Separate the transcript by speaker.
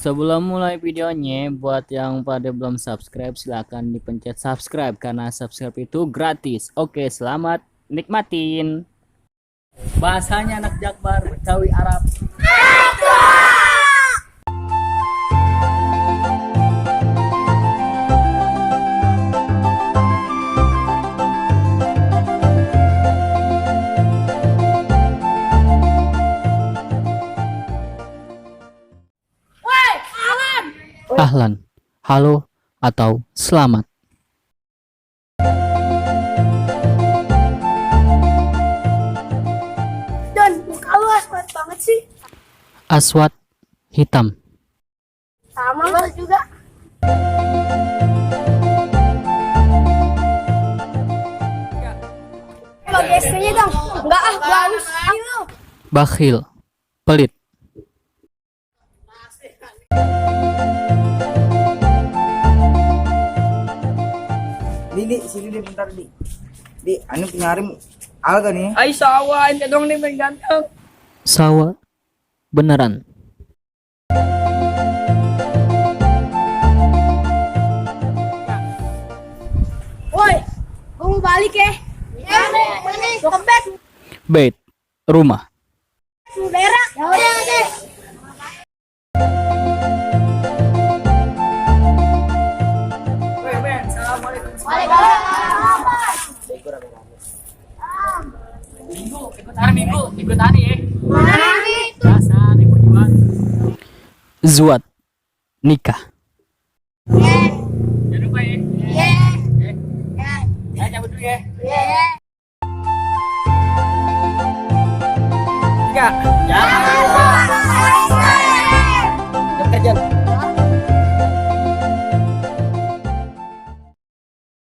Speaker 1: Sebelum mulai videonya, buat yang pada belum subscribe, silahkan dipencet subscribe karena subscribe itu gratis. Oke, selamat nikmatin. Bahasanya anak Jakbar, Betawi Arab. Ahlan, halo, atau selamat.
Speaker 2: Dan muka lu asmat banget sih.
Speaker 1: Aswat hitam.
Speaker 2: Sama lu juga. Bagi ST-nya dong. Enggak ah, bagus. Ayo.
Speaker 1: Bakhil, pelit.
Speaker 3: Di, sini deh bentar di. Di, anu penyarim alga nih.
Speaker 4: Ay, sawa, ente dong nih main ganteng.
Speaker 1: Sawa beneran.
Speaker 2: Woi, gua mau balik ya. Ya, dompet,
Speaker 1: Bait, rumah.
Speaker 2: berak. Ya udah deh.
Speaker 4: Weh, Ben, assalamualaikum. Minggu, ikut hari ya. Biasa nih jual.
Speaker 1: Zuat, nikah.
Speaker 4: Jangan lupa ya. Ya, cabut dulu ya. Tiga. Ya. Kerja.